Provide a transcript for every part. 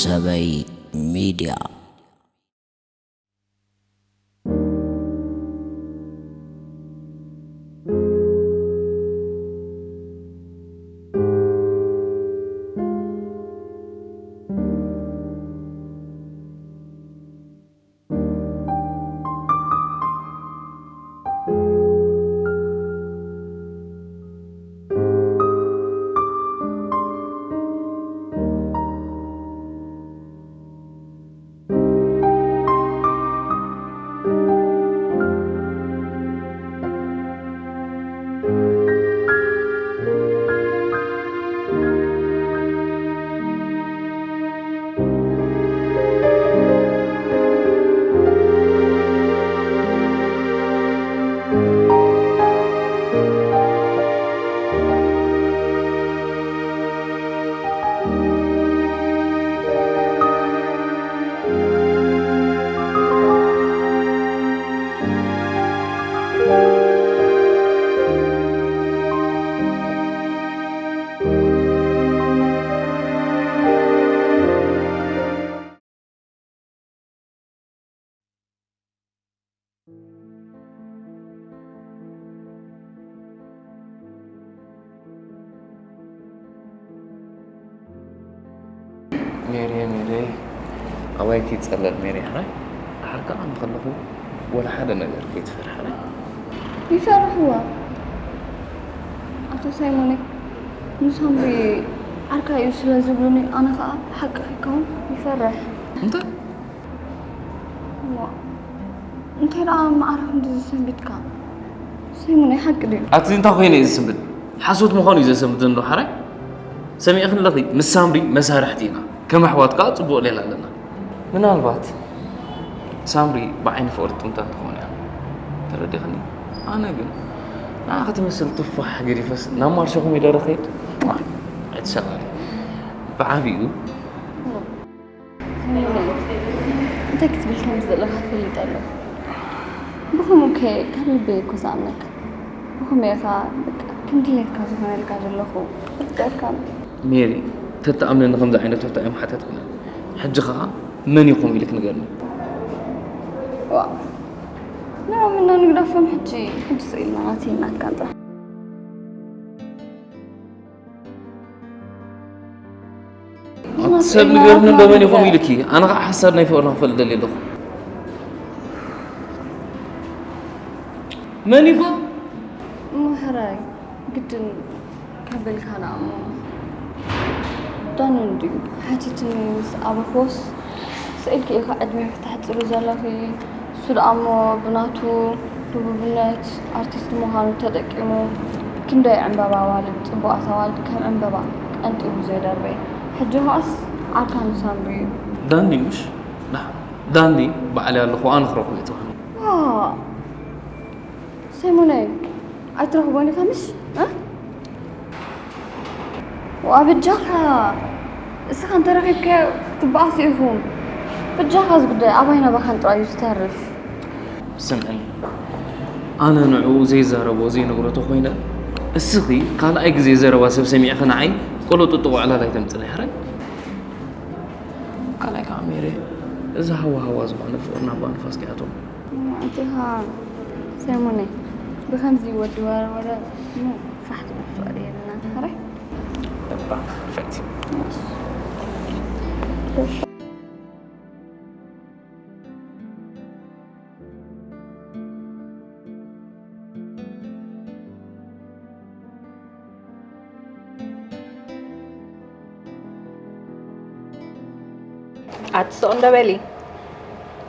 ሰበይ ሚድያ። ሜሪ፣ ሜሪ፣ ኣባይ ከይትጸለል ሜሪ፣ ሕራይ? ደሓር ከኣ ኣነ ከለኹ ወላ ሓደ ነገር ከይትፈርሒ፣ ሕራይ? ይፈርሕዋ። ኣቶ ሳይሞነይ፣ ንሳምሪ ዓርካ እዩ ስለ ዝብሉኒ፣ ኣነ ከኣ ሓቂ ከይከውን ይፈርሕ። እንታይ? እሞ፣ እንታይ ደኣ ማዕረ ክንዲ ዝሰንብድካ? ሳይሞነይ፣ ሓቂ ድዩ? ኣቲ እንታይ ኮይነ እዩ ዝስንብድ? ሓሶት ምዃኑ እዩ ዘሰንብድ እንዶ፣ ሓራይ? ሰሚዕኽኒ ኣለኺ፣ ምስ ሳምሪ መሳርሕቲ ኢና። ከም ኣሕዋት ከኣ ጽቡቕ ሌላ ኣለና። ምናልባት ሳምሪ ብዓይኒ ፍቕሪ ትጥምታ ትኸውን እያ። ተረዲኽኒ? ኣነ ግን ንዓኺ ትመስል ቱፋሕ ገዲፈስ ናብ ማርሸኹም ኢለ ዶ ክኸይድ? ኣይትሰቓሊ። ብዓቢኡ እንታይ ክትብል ከም ዘለኻ እፈልጥ ኣለኹ። ብኸምኡ ከ ካብ ልበይ እኮ ዝኣምነካ። ብኸመይ ኢኻ በቃ ከም ድሌትካ ዝኾነልካ ዘለኹ እፍቀርካ። ሜሪ፣ ተተኣምነኒ ከምዚ ዓይነት ሕቶ እዮም ሓተትክኒ። ሕጂ ኸኣ መን ኢኹም ኢልክ ንገርኒ። ዋ፣ ንዖም እና ንግደፎም ሕጂ፣ ሕጂ ስቕ ኢልና ናተይን ናትካን ጥራሕ። ኣቲ ሰብ ንገርኒ እንዶ መን ኢኹም ኢልኪ? ኣነ ኸዓ ሓሳድ ናይ ፍቕርና ክፈልጥ ደልየ ኣለኹ። መን ኢኹም? እሞ ሕራይ ግድን ከብልካ ደኣ እሞ። ዳኑ እንድዩ ሓቲትኒ ምስ ኣበኽዎስ፣ ስኢልኪ ኢኻ ዕድሜኺ ተሕጽሪ ዘለኺ። እሱ ደኣ እሞ ብናቱ ህቡብነት ኣርቲስት ምዃኑ ተጠቂሙ ክንደይ ዕምበባ ኣዋልድ፣ ጽቡቓት ኣዋልድ ከም ዕምበባ ቀንጢቡ ዘይደርበየ። ሕጂ ኸኣስ ዓርካ ንሳምሪ እዩ። ዳኒ ምሽ? ና፣ ዳኒ ባዕለይ ኣለኹ፣ ኣነ ክረኽቦ እየ ተባሂሉ። ዋእ! ሰይሞነይ፣ ኣይትረኽቦን ኢኻ ምሽ? እ? ዋ፣ በጃኻ፣ እስኻ እንተረኺብካዮ ክትበኣሱ ኢኹም። በጃኻ፣ እዚ ጉዳይ ኣባይን ኣባኻን ጥራይ እዩ ዝተርፍ። ስምዕኒ፣ ኣነ ንዕኡ ዘይዛረቦ ዘይነግሮ ተኾይነ፣ እስኺ ካልኣይ ግዜ ዘረባ ሰብ ሰሚዕኺ ንዓይ ቆሎጥጥቆ ዕላል ኣይተምጽእለይ ሕራይ። ካልኣይ ከዓ ሜሬ፣ እዚ ሃዋ ሃዋ ዝኾነ ፍቕርና ብኣንፋስ ከይኣትዎ። ኣንቲኻ ሰይሞነይ፣ ብኸምዚ ወዲ ወረወረ እሞ ፋሕ ትብል ፍቕሪ የብልናን። ሕራይ? እባ፣ ፈቲ። ኣቲ ስቕ እንዶ በሊ።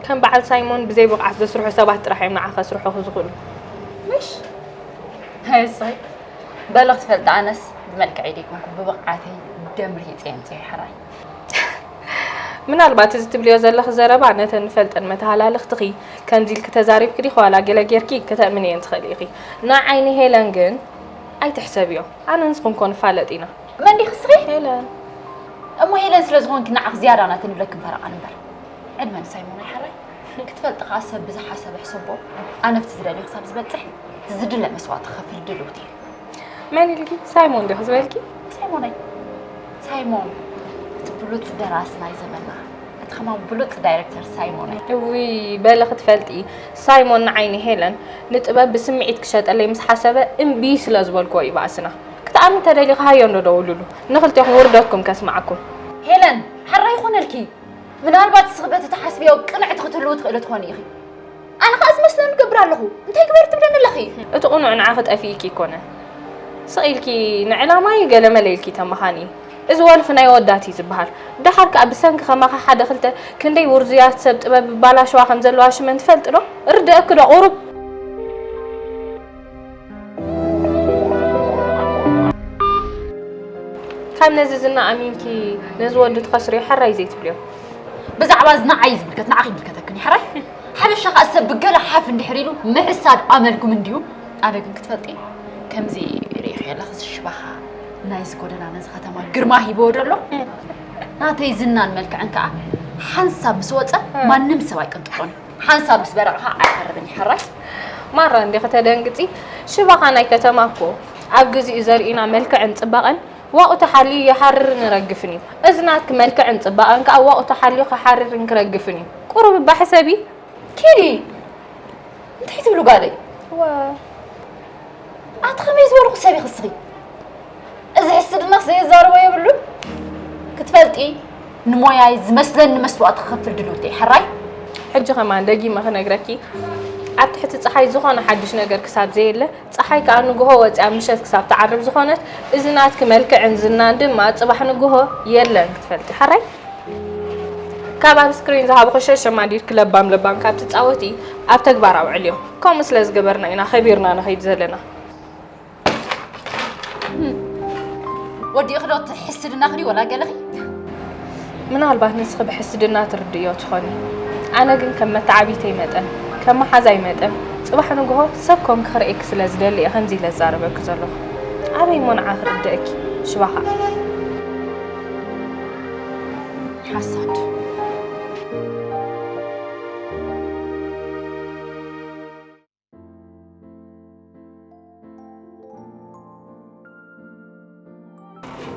ከም በዓል ሳይሞን ብዘይ ብቕዓት ዘስርሑ ሰባት ጥራሕ እዮም ንዓኻ ክስርሑኺ ዝኽእሉ። ምሽ? ሃይ እስኺ። በሊ ክትፈልጢ ኣነስ ብመልክዐይ ደይኮንኩ ብብቕዓተይ ደም ርሂጸ እየ ኣምጺኤ ሕራይ። ምናልባት እዚ ትብልዮ ዘለኺ ዘረባ ነተን ንፈልጠን መተሃላልኽትኺ ከምዚ ኢልኪ ተዛሪብኪ ዲኺ ዋላ ገለ ጌርኪ ከተእምንየን ትኽእሊ ኢኺ። ንዓይ ንሄለን ግን ኣይትሕሰብዮ። ኣነ ንስኽን እኮ ንፋለጥ ኢና። መን ዲኺ እስኺ? ሄለን። እሞ ሄለን ስለ ዝኾንኪ ንዓኺ ዝያዳ ናተን ይብለኪ ምፈረቓን እምበር። ዕድመ ንሳይሞን ኣይሓራይ። ክትፈልጢ ከኣ ሰብ ብዝሓሰበ ሕሰቦ፣ ኣነ ኣብቲ ዝደልዮ ክሳብ ዝበጽሕ ዝድለ መስዋእቲ ክኸፍል ድልውቲ እየ። መን ኢልኪ? ሳይሞን ዲኺ ዝበልኪ? ሳይሞነይ። ሳይሞን። ብሉጽ ደራሲ ናይ ዘመና፣ እቲ ከማን ብሉጽ ዳይረክተር ሳይሞን። እውይ በለ ክትፈልጢ፣ ሳይሞን ንዓይኒ ሄለን ንጥበብ ብስምዒት ክሸጠለይ ምስ ሓሰበ እምቢ ስለ ዝበልክዎ እዩ ባእስና። ክትኣምን ተደሊኺ ሃዮ እንዶ ደውልሉ፣ ንኽልቴኹም ውርደትኩም ከስምዓኩም። ሄለን፣ ሕራይ ይኹነልኪ። ምናልባት ንስኺ በቲ ትሓስብዮ ቅንዕቲ ክትህልዊ ትኽእሊ ትኾኒ ኢኺ። ኣነ ኸኣ ዝመስለኒ እገብር ኣለኹ። እንታይ ግበሪ ትብለኒ ኣለኺ? እቲ ቅኑዕ ንዓኺ ጠፊእኪ ኣይኮነን። ስቕ ኢልኪ ንዕላማይ ገለ መለ ኢልኪ ተመኻኒ። እዚ ወልፊ ናይ ኣወዳት እዩ ዝበሃል። ደሓር ከኣ ብሰንኪ ከማኺ ሓደ ክልተ ክንደይ ውርዙያት ሰብ ጥበብ ይባላሸዋ ከም ዘለዋ ሽመን ትፈልጢ ዶ? ርደኣኪ ዶ ቁሩብ? ካብ ነዚ ዝና ኣሚንኪ ነዚ ወዲ ትኸስርዮ ሕራይ ዘይትብልዮ። ብዛዕባ እዚ ንዓይ ዝምልከት ንዓኺ ይምልከተክን እዩ ሕራይ። ሓበሻ ከኣ ሰብ ብገለ ሓፍ እንድሕር ኢሉ ምሕሳድ ኣመልኩም እንድዩ። ኣነ ግን ክትፈልጢ ከምዚ ርኢኺ ኣለኺ እዚ ሽባኻ ናይዚ ጎደና ነዚ ከተማ ግርማ ሂብዎ ዶ ኣሎ? ናተይ ዝናን መልክዕን ከኣ ሓንሳብ ምስ ወጸ ማንም ሰብ ኣይቅንጥጦን እዩ። ሓንሳብ ምስ በረቐ ከኣ ኣይሓርብን እዩ ሕራይ። ማራ እንዲኺ ተደንግጺ። ሽባኻ ናይ ከተማ እኮ ኣብ ግዚኡ ዘርእዩና መልክዕን ጽባቐን ዋኡ ተሓልዩ ይሓርርን ይረግፍን እዩ። እዚ ናትኪ መልክዕን ጽባቐን ከኣ ዋኡ ተሓልዩ ክሓርርን ክረግፍን እዩ። ቁሩብ እባ ሕሰቢ። ኪዲ! እንታይ ትብሉ ጓለይ? ኣቲ ከመይ ዝበልኩ ሰብ ኢኺ እስኺ? እዚ ሕስድናስ ዘየዛርቦ የብሉን። ክትፈልጢ ንሞያይ ዝመስለኒ መስዋእቲ ክኸፍል ድልውቲ እየ። ሕራይ? ሕጂ ከማን ደጊመ ክነግረኪ፣ ኣብ ትሕቲ ጸሓይ ዝኾነ ሓድሽ ነገር ክሳብ ዘየለ፣ ጸሓይ ከኣ ንግሆ ወጺኣ ምሸት ክሳብ ትዓርብ ዝኾነት፣ እዚ ናትኪ መልክዕን ዝናን ድማ ጽባሕ ንግሆ የለን ክትፈልጢ። ሕራይ? ካብ ኣብ ስክሪን ዝሃብኹ ሸሸም ኣዲድኪ ለባም ለባም ካብ ትጻወቲ ኣብ ተግባር ኣውዕልዮ። ከምኡ ስለ ዝገበርና ኢና ከቢርና ንኸይድ ዘለና። ወዲእኺ ዶ ትሕስድናኺ ድዩ ወላ ገለኺ? ምናልባት ንስኺ ብሕስድና ትርድእዮ ትኾኒ። ኣነ ግን ከም መተዓብይተይ መጠን፣ ከም መሓዛይ መጠን፣ ጽባሕ ንግሆ ሰብ ኮንኪ ክርእየኪ ስለ ዝደሊ እየ ከምዚ ኢለ ዝዛረበኪ ዘለኹ። ኣበይ እሞ ንዓኺ ክርደኣኪ? ሽባኻ። ሓሳድ።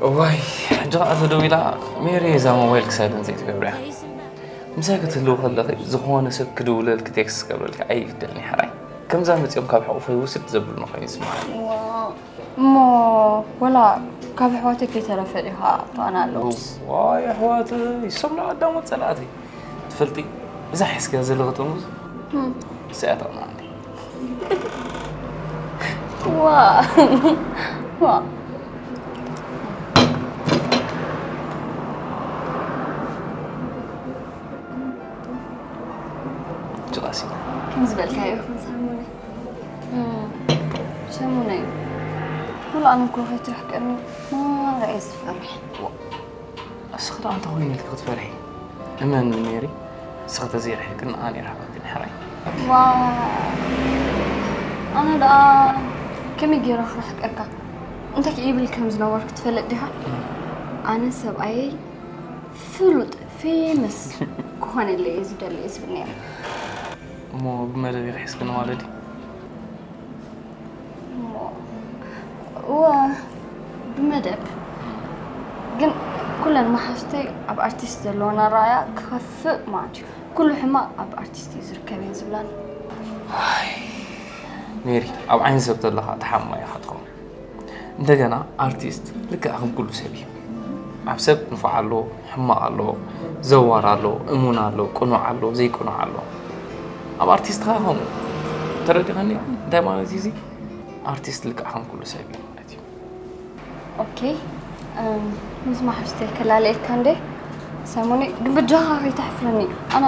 እዋይ ሕጂ ኸዓ ተደዊላ ሜሪ እዛ ሞባይል ክሳይለንት ዘይትገብርያ። ምሳይ ክትህልዊ ከለኺ ዝኾነ ሰብ ክድውለልኪ ቴክስት ክገብረልኪ ኣይፍደልን እዩ ሕራይ። ከምዛ መፂኦም ካብ ሕቑፈይ ውስድ ዘብሉኒ ኮይኑ ይስምዓኒ። እሞ ወላ ካብ ኣሕዋተይ ከይተረፈ ዲኻ ትቐንኣለኹስ? እዋይ ኣሕዋተይ እሶም ዶ ቀዳሞት ፀላእተይ። ትፈልጢ እዛ ሒዝክያ ዘለኺ ጥርሙዝ ንሳ እያ ተቕንኣኒ። ዋ ዋ ጭቓሲ ከም ዝበልካዮ ይኹን ሳሙነ። ሰሙነይ ሙሉ ኣነ እኮ ከይትርሕቀኒ ማራ እየ ዝፈርሕ። እስኺ ደኣ እንታይ ኮይኑልኪ ክትፈርሒ? እመኒ ሜሪ፣ እስኺ ተዘይርሒቕክኒ ኣነ ይርሕቐክን ሕራይ። ዋእ ኣነ ደኣ ከመይ ገይረ ክርሕቀካ? እንታይ ይብል ከም ዝነበርኩ ትፈልጥ ዲኻ? ኣነ ሰብኣየይ ፍሉጥ ፌመስ ክኾነለይ እየ ዝደሊ እየ ዝብል ነይረ። እሞ ብመደብ ኢኺ ሒዝክኒ ማለት ድዩ? እወ ብመደብ ግን ኩለን መሓዙተይ ኣብ ኣርቲስት ዘለወን ኣረኣእያ ክኸፍእ ማለት እዩ። ኩሉ ሕማቕ ኣብ ኣርቲስት እዩ ዝርከብ እየን ዝብላኒ። ሜሪ ኣብ ዓይኒ ሰብ ተለኻ ተሓማቕ ኢኻ ትኸውን። እንደገና ኣርቲስት ልክዕ ከም ኩሉ ሰብ እዩ። ኣብ ሰብ ንፉዕ ኣሎ፣ ሕማቕ ኣሎ፣ ዘዋር ኣሎ፣ እሙን ኣሎ፣ ቅኑዕ ኣሎ፣ ዘይቅኑዕ ኣሎ። ኣብ ኣርቲስት ኸኣ ከምኡ። ተረዲእኻኒ? እንታይ ማለት እዩ እዚ? ኣርቲስት ልክዕ ከም ኩሉ ሰብ እዩ ማለት እዩ። ኦኬ ምስ ማሕሽተይ ከላለየካ እንዴ ሰሙኒ ግን በጃኻ ከይተሕፍረኒ ኣነ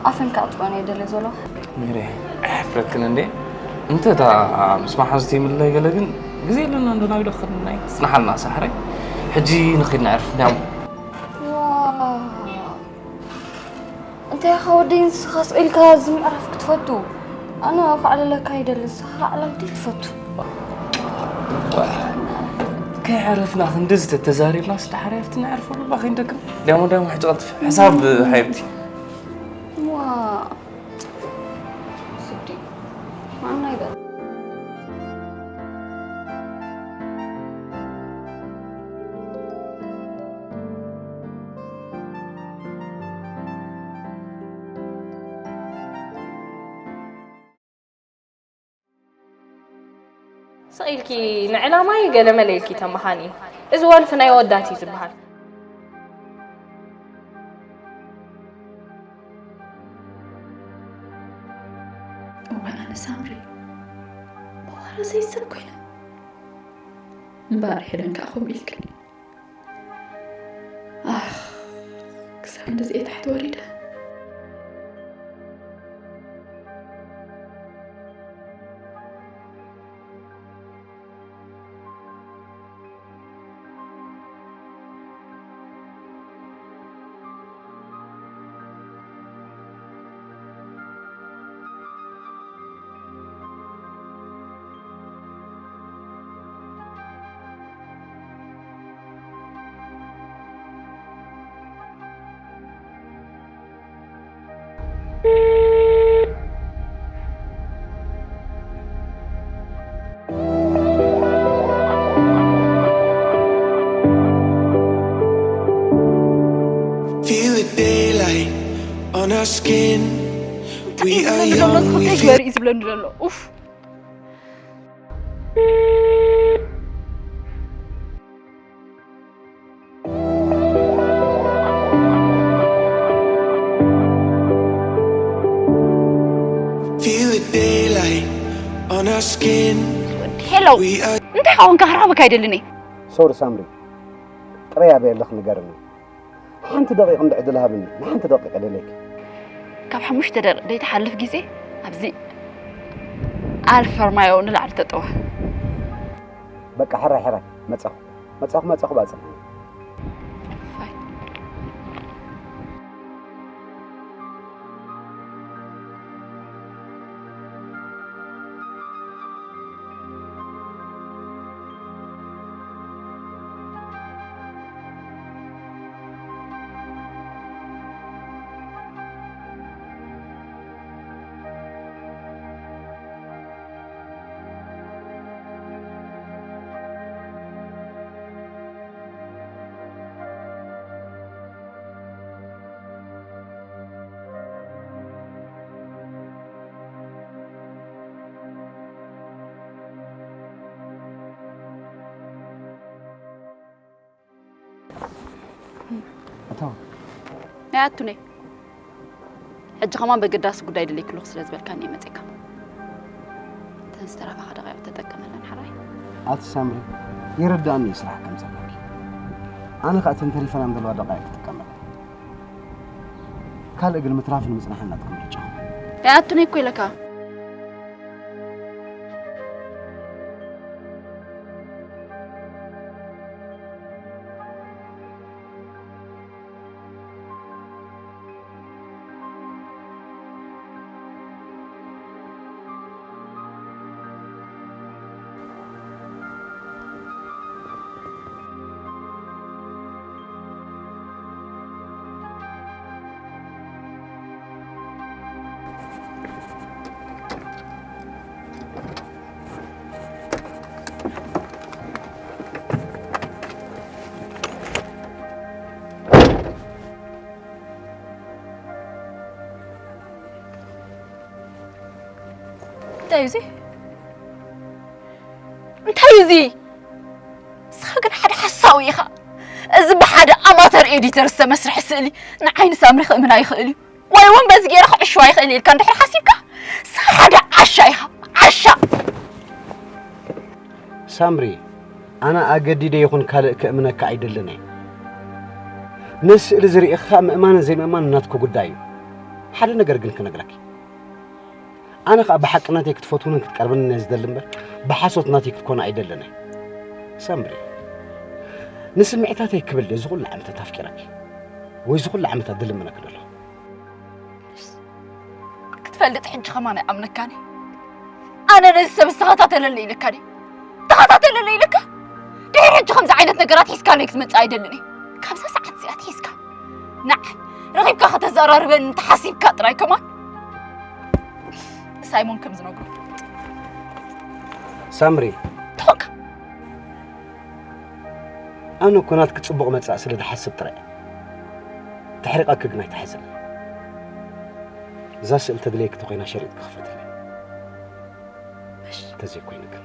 ኣፈን ክኣጥሮን እየ ደለ ዘለኹ ሜሬ ኣይሕፍረክን እንዴ እንተ እታ ምስ ማሓዙተይ ምልላይ ገለ ግን ግዜ ኣለና እንዶ ናብ ኢለ ክኸድናይ ጽንሓልና ሳሕረይ ሕጂ ንኸይድ ነዕርፍ እንዲያሞ እንታይ ኢኻ ወደይ ንስኻ ስቕ ኢልካ እዚ ምዕራፍ ክትፈቱ ኣነ ከዕልለካ ይደሊ ንስኻ ከዕላል ድዩ ትፈቱ ከይዕረፍና ክንድዚ ተተዛሪብናስ ዳሕራይ ኣብቲ ነዕርፈሉ ባ ከይንደክም ዳሞ ዳሞ ሕጂ ቀልጥፍ ሕሳብ ሓየብቲ ዋ ስዲ ማና ይበል ስቕ ኢልኪ ንዕላማይ ገለመለ ኢልኪ ተመኻኒ። እዚ ወልፊ ናይ ወዳት እዩ ዝበሃል። እዋይ ኣነ ሳምሪ መዋረሰይ ሰብ ኮይነ እምበኣር ሄለን ከዓ ከምኡ ኢልክኒ። ኣኽ ክሳብ እንደዚ እየ ታሕቲ ወሪደ። Feel the daylight on our skin. We are young, we feel ዝብለኒ ዘሎ ኡፍ። Feel the daylight on our skin. ሄሎ እንታይ ኸውን ካህራበካ ኣይደልን እየ። ሶሪ ሳምሪ፣ ጥራይ ኣበይ ኣለኽ ንገርኒ። ሓንቲ ደቂቕ እንድዕድል ሃብኒ፣ ንሓንቲ ደቂቕ እደልየኪ። ካብ ሓሙሽተ ደቂቕ ደይትሓልፍ ግዜ ኣብዚ ኣልፈርማዮ ንላዕሊ ተጠዋ። በቃ ሕራይ ሕራይ መጻኹ መጻኹ መጻኹ ባጽዕ። ናይ ኣቱነይ ሕጂ ከማን በገዳሲ ጉዳይ ደለይክሉኽ ስለ ዝበልካኒ እየ መፂእካ። እተን ዝተረፋኻ ደቂቕ ተጠቀመለን ሓራይ። ኣቲ ሳምሪ ይርዳእኒ እዩ ስራሕ ከም ዘለኪ። ኣነ ከዓ እተን ተሪፈናን ዘለዋ ደቃይቅ ክጥቀመለን። ካልእ ግን ምትራፍን ምፅናሕን ናትኩም ምርጫ። ናይ ኣቱነይ እኮ ኢለካ። እንታይ እዩ እዚ? እንታይ እዩ እዚ? ንስኻ ግን ሓደ ሓሳዊ ኢኻ። እዚ ብሓደ ኣማተር ኤዲተር ዝተመስርሐ ስእሊ ንዓይኒ ሳምሪ ክእምን ኣይኽእል እዩ። ወይ እውን በዚ ገይረ ክዕሽዋ ይኽእል ኢልካ እንድሕር ሓሲብካ ንስኻ ሓደ ዓሻ ኢኻ። ዓሻ። ሳምሪ ኣነ ኣገዲደ ይኹን ካልእ ክእምነካ ኣይደልን እየ። ነዚ ስእሊ ዝርኢኻ ምእማንን ዘይምእማንን ናትኩ ጉዳይ እዩ። ሓደ ነገር ግን ክነግረኪ። ኣነ ኸኣ ብሓቂ ናተይ ክትፈትውንን ክትቀርብንን እየ ዝደሊ እምበር ብሓሶት ናተይ ክትኮነ ኣይደልን እየ። ሳምሪ ንስምዒታተይ ክብል ድየ እዚ ኩሉ ዓመታት ኣፍቂረኪ ወይ እዚ ኩሉ ዓመታት ድልምነኪ ደለኹ? ክትፈልጥ ሕጂ ከማን ኣይኣምነካን እየ። ኣነ ነዚ ሰብ ዝተኸታተለለይ ኢለካ ድየ? ተኸታተለለይ ኢለካ? ድሕሪ ሕጂ ከምዚ ዓይነት ነገራት ሒዝካለይ ክትመጽእ ኣይደልን እየ። ካብዛ ሰዓት እዚኣ ኣትሒዝካ ንዓይ ረኺብካ ከተዘራርበኒ እንተሓሲብካ ጥራይ ከማን ንሳይሞን ከም ዝነግሮ። ሳምሪ ትኾንካ ኣነ እኮ ናትኪ ጽቡቕ መጻእ ስለ ዝሓስብ ጥራይ እየ። ተሕሪቐኪ ግን ኣይትሓዝኒ። እዛ ስእሊ ተድልየኪ ተኾይና ሸሪጥኪ ክፈትለይ። እሺ። ተዘይኮይኑ ግን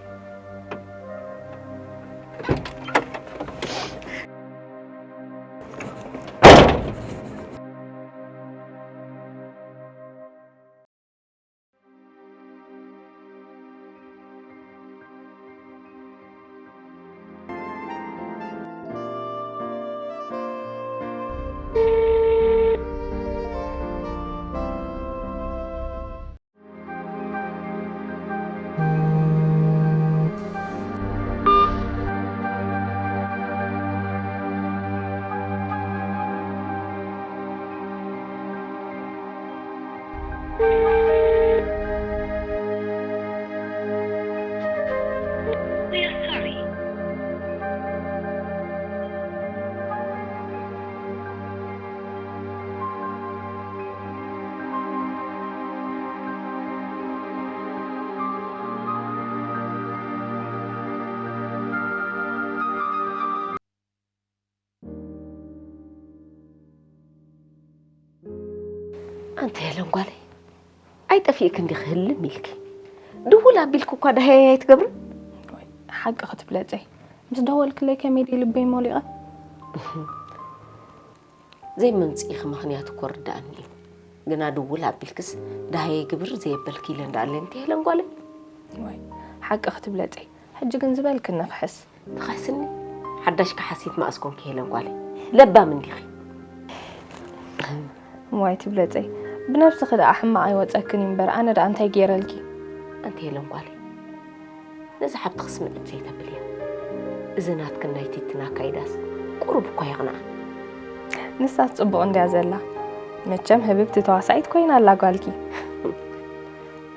ኣንቲ ሄለን ጓለይ፣ ኣይጠፊእክን ዲኺ ህልም ኢልኪ? ድውል ኣቢልኪ እኳ ዳህያይ ኣይትገብርን? ሓቂ ክትብለፀይ፣ ምስ ደወልክለይ ከመይ ድዩ ልበይ ሞሊቐ። ዘይመምፅኢኺ ምኽንያት እኮ ርዳእኒ እዩ። ግና ድውል ኣቢልክስ ዳህያይ ግብር ዘየበልኪ ኢለ እንዳኣለንቲ ሄለን ጓለይ። ወይ ሓቂ ክትብለፀይ፣ ሕጂ ግን ዝበልክኒ ክሕስ። ትኸስኒ ሓዳሽ ከሓሲት መኣስ ኮንኪ ሄለን ጓለይ? ለባም እንዲኺ። እሞ ኣይትብለፀይ፣ ብነብስኺ ደኣ ሕማቕ ኣይወፀክን እዩ እምበር፣ ኣነ ደኣ እንታይ ገይረልኪ? ኣንቲ ሄለን ጓለይ፣ ነዚ ሓብትኺ ስምዕት ዘይተብልያ። እዚ ናትክን ናይ ቲትን ኣካይዳስ ቁሩብ እኳ የቕንዓ። ንሳስ ጽቡቕ እንድያ ዘላ። መቸም ህብብቲ ተዋሳኢት ኮይና ኣላ ጓልኪ።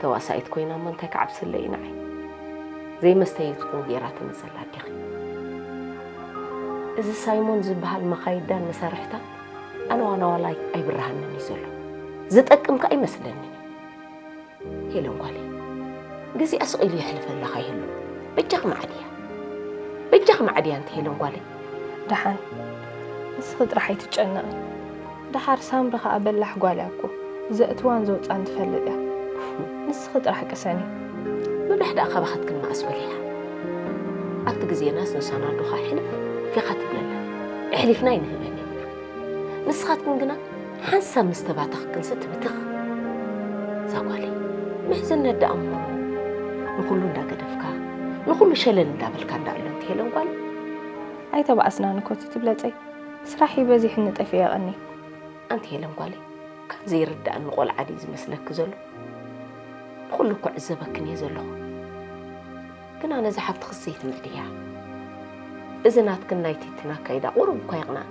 ተዋሳኢት ኮይና እሞ እንታይ ክዓብሰለይ እዩ ንዓይ? ዘይመስተየትኩም ገይራትኒ ዘላ ኣዴኺ። እዚ ሳይሞን ዝበሃል መኻይዳን መሳርሕታን ኣነዋናዋላይ ኣይብርሃንን እዩ ዘሎ። ዝጠቅም ከኣ ኣይመስለንን እዩ። ሄለን ጓለይ፣ ግዜኣ ስቕ ኢሉ የሕልፈላ ከይህሉ በጃኺ መዓድያ። በጃኺ መዓድያ ኣንቲ ሄለን ጓለይ። ደሓን ንስኺ ጥራሕ ኣይትጨነቒ። ደሓር ሳምሪ ኸኣ በላሕ ጓል እያ እኮ። ዘእትዋን ዘውፅኣን ትፈልጥ እያ። ንስኺ ጥራሕ ቅሰኒ። ምብላሕ ደኣ ካባኻትክን መኣስ በሊሓ? ኣብቲ ግዜናስ ንሳናዶ ኸኣ ሕልፍ ፊኻ ትብለላ። ኣሕሊፍና ኣይንህበን ኢና። ንስኻትክን ግና ሓንሳብ ምስ ተባተኽክንሲ ትብትኽ። እዛ ጓለይ፣ ምሕዝነት ደኣ እሞ ንኹሉ እንዳገደፍካ፣ ንኹሉ ሸለል እንዳበልካ እንዳኣሎ ኣንቲ ሄለን ጓለይ። ኣይተባእስናን እኮ እቲ ትብለፀይ። ስራሕ እዩ በዚሕኒ ጠፊኤ ቀኒ። ኣንቲ ሄለን ጓለይ፣ ካብ ዘይርድኣኒ ቆልዓ ድዩ ዝመስለኪ ዘሎ? ንኹሉ እኮ ዕዘበክን እየ ዘለኹ። ግና ነዛ ሓብትኽስ ዘይትምዕድያ። እዚ ናትክን ናይ ቲትን ኣካይዳ ቁሩብ እኳ ይቕናእ።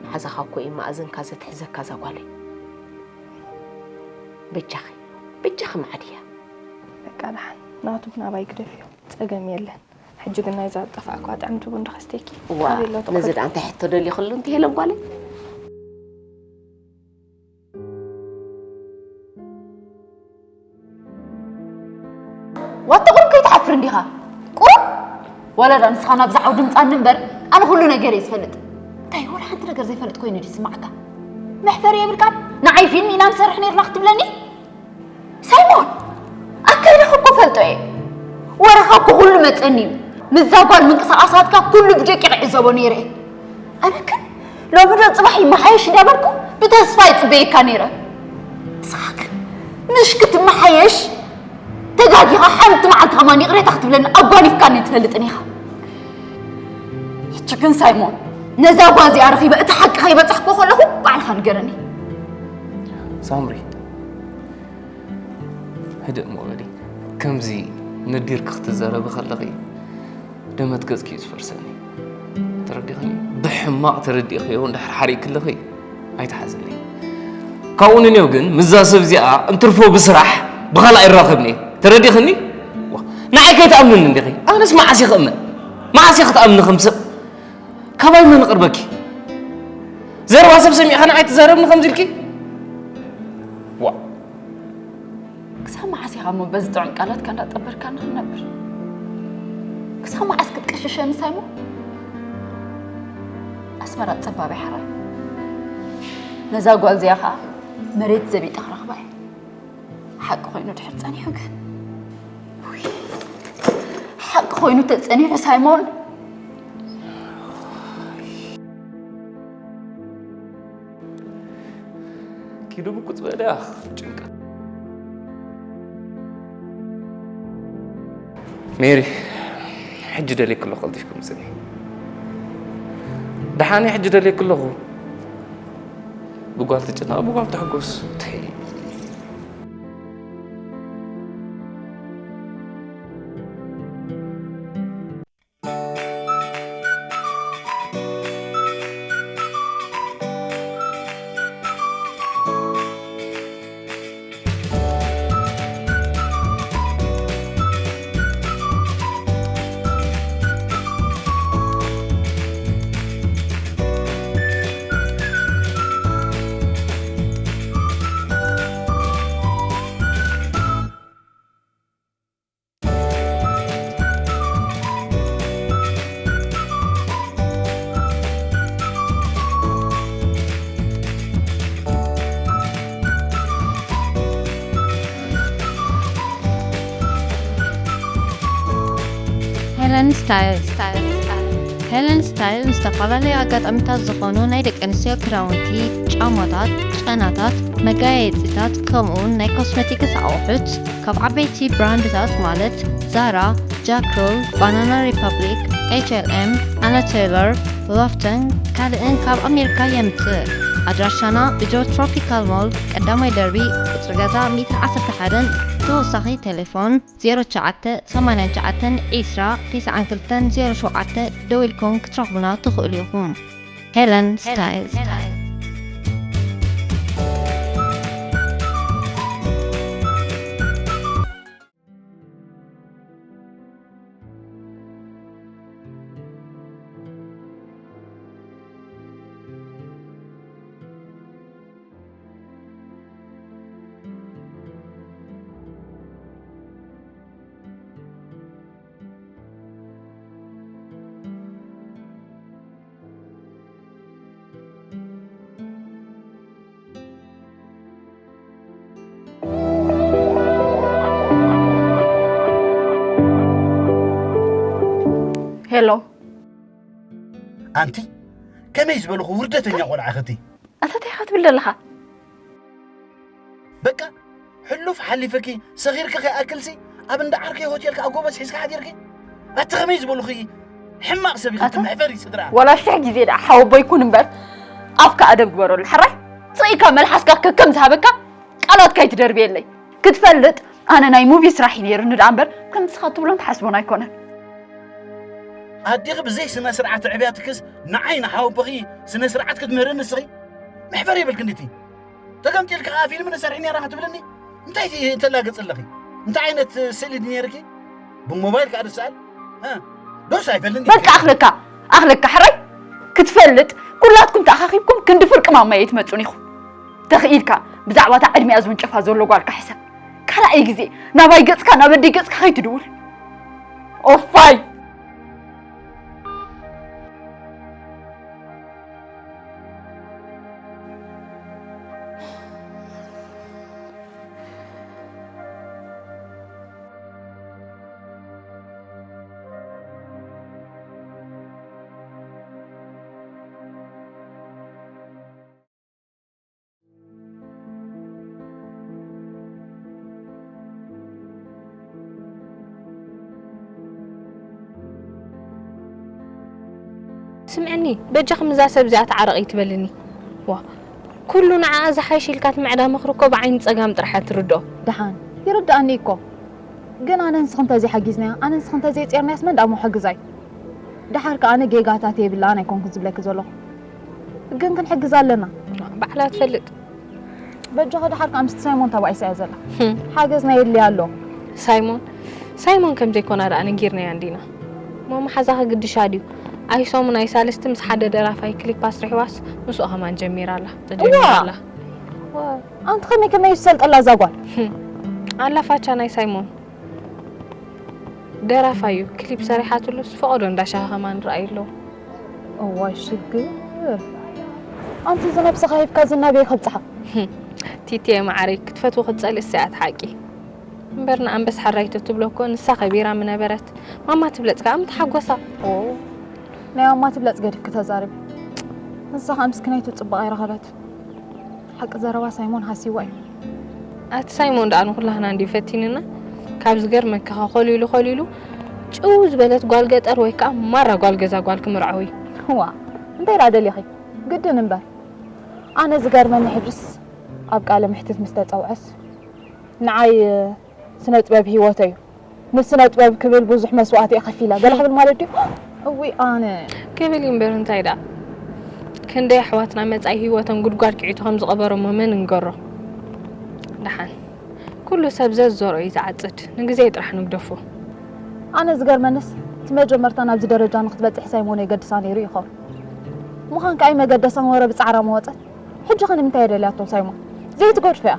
መሓዛኻ እኮ እዩ መኣዝንካ ዘትሕዘካ እዛ ጓለይ። በጃኺ፣ በጃኺ መዓድያ። በቃ ደሓን፣ ናቱ ብናባይ ግደፍዮ። ጸገም የለን። ሕጂ ግን ናይዛ ዝጠፋእኳ ጥዕምቲ ቡን ዶ ከስተኪ? ዋ፣ ኣበይ ኣሎ ነዚ ትኹል? ደኣ እንታይ ሕቶ ደሊኽሉ እንተ ሄለን ጓለይ? ዋታ ቁሩብ ከይትሓፍር እንዲኻ? ቁሩብ? ዋላ ደኣ ንስኻ ናብዚ ዓውዲ ምጻኒ እምበር፣ ኣነ ኩሉ ነገር እየ ዝፈልጥ። እንታይ ወላ ሓንቲ ነገር ዘይፈልጥ ኮይኑ ድዩ ዝስምዓካ? መሕፈሪ የብልካን? ንዓይ ፊልም ኢና ንሰርሕ ነይርና ክትብለኒ? ሳይሞን፣ ኣካይዳኻ እኮ ፈልጦ እየ። ወረኻ እኮ ኩሉ መጸኒ እዩ። ምስዛ ጓል ምንቅስቓሳትካ ኩሉ ብደቂቕ ይዕዘቦ ነይረ እየ። ኣነ ግን ሎሚ ዶ ጽባሕ ይመሓየሽ እንዳበልኩ ብተስፋ ይጽበየካ ነይረ። ንስኻ ግን ምሽ ክትመሓየሽ ተጋጊኻ ሓንቲ መዓልቲ ከማን ይቕሬታ ክትብለኒ ኣጓኒፍካኒ ትፈልጥን ኢኻ። ሕጂ ግን ሳይሞን፣ ነዛ ጓል እዚኣ ረኺበ እቲ ሓቂ ከይበጻሕኩ ከለኹ ባዕልኻ ንገረኒ። ሳምሪ፣ ህድእ እሞ በሊ። ከምዚ ነዲርኪ ክትዛረቢ ከለኺ ደመት ገጽኪ እዩ ዝፈርሰኒ። ተረዲኽኒ? ብሕማቕ ተረዲእኽዮ እንድሕር ሓሪእኪ ኣለኺ ኣይትሓዝኒ። ካብኡ ንኔው ግን ምስዛ ሰብ እዚኣ እንትርፎ ብስራሕ ብኻልእ ኣይራኸብኒ። ተረዲኽኒ? ዋ፣ ንዓይ ከይትኣምንኒ እንዲኺ? ኣነስ መዓስ እየ ክእመን? መዓስ እየ ክትኣምኒ ከም ሰብ? ካባይ መን ይቕርበኪ? ዘረባ ሰብ ሰሚዕኻ ንዓይ ትዛረብኒ ከምዚ ኢልኪ? ዋ። ክሳብ መዓስ ኢኻ እሞ በዚ ጥዑም ቃላትካ እንዳጠበርካኒ ክንነብር? ክሳብ መዓስ ክትቅሽሸኒ ሳይሞን? ኣስመራ ጸባብ እያ ሓራይ። ነዛ ጓል እዚኣ ኸኣ መሬት ዘቢጠ ክረኽባ እየ። ሓቂ ኮይኑ ድሕር ጸኒሑ ግን? ውይ፣ ሓቂ ኮይኑ ተጸኒሑ ሳይሞን፣ ድብቁ ዝበለ ጭንቀት። ሜሪ፣ ሕጂ ደልየኪ ኣለኹ፣ ቀልጢፍኪ ምጽኒ። ደሓን እየ፣ ሕጂ ደልየኪ ኣለኹ። ብጓል ትጭነቕ፣ ብጓል ትሕጎስ። ተይ። ሄለን ስታይል። ሄለን ስታይል ንዝተፈላለዩ ኣጋጣሚታት ዝኾኑ ናይ ደቂ ኣንስትዮ ክዳውንቲ፣ ጫማታት፣ ጨናታት፣ መጋየፂታት ከምኡ እውን ናይ ኮስመቲክስ ኣቑሑት ካብ ዓበይቲ ብራንድታት ማለት ዛራ፣ ጃክሮል፣ ባናና ሪፐብሊክ፣ ኤች ኤል ኤም፣ ኣና ቴይለር፣ ሎፍተን ካልእን ካብ ኣሜሪካ የምፅእ። ኣድራሻና ብጆ ትሮፒካል ሞል ቀዳማይ ደርቢ ቁፅሪ ገዛ ሚእትን ዓሰርተ ሓደን ተወሳኺ ቴሌፎን ዜሮ ትሽዓተ ሰማንያን ትሽዓተን ዕስራ ተስዓን ክልተን ዜሮ ሸውዓተ ደዊልኩም ክትረኽቡና ትኽእሉ ኢኹም። ሄለን ስታይል። ሄሎ። ኣንቲ ከመይ ዝበልኹ ውርደተኛ ቆልዓ ኸቲ ኣታ እንታይ ኢኻ ትብል ዘለኻ? በቃ ሕሉፍ ሓሊፈኪ ሰኺርኪ ከይኣክልሲ ኣብ እንዳ ዓርከይ ሆቴል ከኣ ጎበዝ ሒዝካ ሓዲርኪ ኣቲ ከመይ ዝበልኹ ሕማቕ ሰብ ኢኻ መሕፈሪ ስድራ ወላ ሽሕ ግዜ ደኣ ሓወቦይ ኩን እምበር ኣፍካ ኣደብ ግበረሉ ሕራይ ስኢካ መልሓስካ ከከም ዝሃበካ ቃላት ካይትደርብየለይ ክትፈልጥ ኣነ ናይ ሙቪ ስራሕ እዩ ነይሩኒ ደኣ እምበር ከምቲ ንስኻ ትብሎን ትሓስቦን ኣይኮነን ኣዴኺ ብዘይ ስነ ስርዓት ኣዕብያትክስ ንዓይ ንሓወቦኺ ስነ ስርዓት ክትምህርኒ ንስኺ መሕፈር የብልክን ድቲ ተገምጢልካ ከዓ ፊልም ንሰርሒ ነይራ ክትብልኒ እንታይ ተላገፅ ኣለኺ እንታይ ዓይነት ስእሊ ድነርኪ ብሞባይል ከዓ ድሰኣል ዶስ ኣይፈልኒ በቃ ኣኽለካ ኣኽለካ ሕራይ ክትፈልጥ ኩላትኩም ተኣኻኺብኩም ክንዲ ፍርቂ ማማየ ትመፁን ኢኹም ተኽኢልካ ብዛዕባ እታ ዕድሚኣ ዝውንጨፋ ዘሎ ጓልካ ሕሰብ ካልኣይ ግዜ ናባይ ገፅካ ናብ ኣደይ ገፅካ ከይትድውል ኦፋይ ስምዕኒ በጃኺ ምዛ ሰብ እዚኣ ተዓረቒ ትበልኒ ዋ ኩሉ ንዓኣ ዝሓይሽ ኢልካ ትምዕዳ ምኽሪ እኮ ብዓይኒ ጸጋም ጥራሕ እያ ትርድኦ። ደሓን ይርድኣኒ እኮ ግን ኣነ ንስኺ እንተዘይሓጊዝናያ ኣነ ንስኺ እንተዘይጼርናያስ መን ደኣ እሞ ክሕግዛ እዩ? ደሓር ከኣ ኣነ ጌጋታት የብላን ኣይኮንኩን ዝብለኪ ዘለኹ ግን ክንሕግዛ ኣለና። ባዕላ ትፈልጥ። በጃኺ ደሓር ከኣ ምስቲ ሳይሞን ተባኢሳ እያ ዘላ። ሓገዝና የድልያ ኣሎ። ሳይሞን ሳይሞን ከም ዘይኮና ደኣ ነጊርናያ እንዲና። እሞ መሓዛኺ ግድሻ ድዩ? ኣይ ሰሙን ኣይ ሳልስቲ ምስ ሓደ ደራፋይ ክሊፕ ኣስሪሕዋስ ምስኡ ከማን ጀሚራ ኣላ። ተጀሚራ ኣላ። ኣንቲ ከመይ ከመይ እዩ ዝሰልጠላ እዛ ጓል? ኣላ ፋቻ ናይ ሳይሞን። ደራፋይ እዩ ክሊፕ ሰሪሓትሉስ ፈቐዶ እንዳ ሻሂ ከማን ረኣዩ ኣለዉ። እዋይ ሽግር ኣንቲ እዚ ነብስኻ ሂብካ ዝናበይ ከብፅሓ። ቲቲየ መዓረይ ክትፈትዊ ክትፀልእስ እያ እቲ ሓቂ። እምበር ንኣንበስ ሓራይ ተትብሎ እኮ ንሳ ከቢራ ምነበረት ማማ ትብለጽ ከኣ ምተሓጎሳ። ኦ ናይ ማማ ትብለጽ ገዲፍኪ ተዛረቢ። ንሳ ከኣ ምስኪናይቱ ጽባቐ ኣይረኸበት። ሓቂ ዘረባ ሳይሞን ሃሲዋ እዩ። ኣቲ ሳይሞን ደኣ ንኹላህና እንድዩ ፈቲንና። ካብ ዝገርመካ ከ ኮሊሉ ኮሊሉ ጭው ዝበለት ጓል ገጠር ወይ ከዓ ማራ ጓል ገዛ ጓል ክምርዓው እዩ። ዋ እንታይ ደኣ ደሊኺ? ግድን እምበር። ኣነ ዝገርመኒ ሕጅስ ኣብ ቃለ መሕትት ምስ ተፀውዐስ ንዓይ ስነ ጥበብ ህይወተይ እዩ። ንስነ ጥበብ ክብል ብዙሕ መስዋእቲ እየ ከፊለ ገለ ክብል ማለት ድዩ? እውይ ኣነ ክብል እዩ እምበር እንታይ ደኣ ክንደይ ኣሕዋትና መጻኢ ህይወቶም ጉድጓድ ኪዒቱ ከም ዝቐበሮሞ መን እንገሮ? ደሓን ኩሉ ሰብ ዘዝዘርኦ እዩ ዝዓጽድ። ንግዜ ጥራሕ ንግደፎ። ኣነ ዝገርመንስ እቲ መጀመርታ ናብዚ ደረጃ ንክትበጽሕ ሳይሞን የገድሳ ነይሩ ይኸውን። ምዃን ከኣ ኣይመገደሳን ወረ ብጻዕራ መወጸት። ሕጂ ከ ንምንታይ እያ ደልያቶ ሳይሞን? ዘይትገድፎ እያ።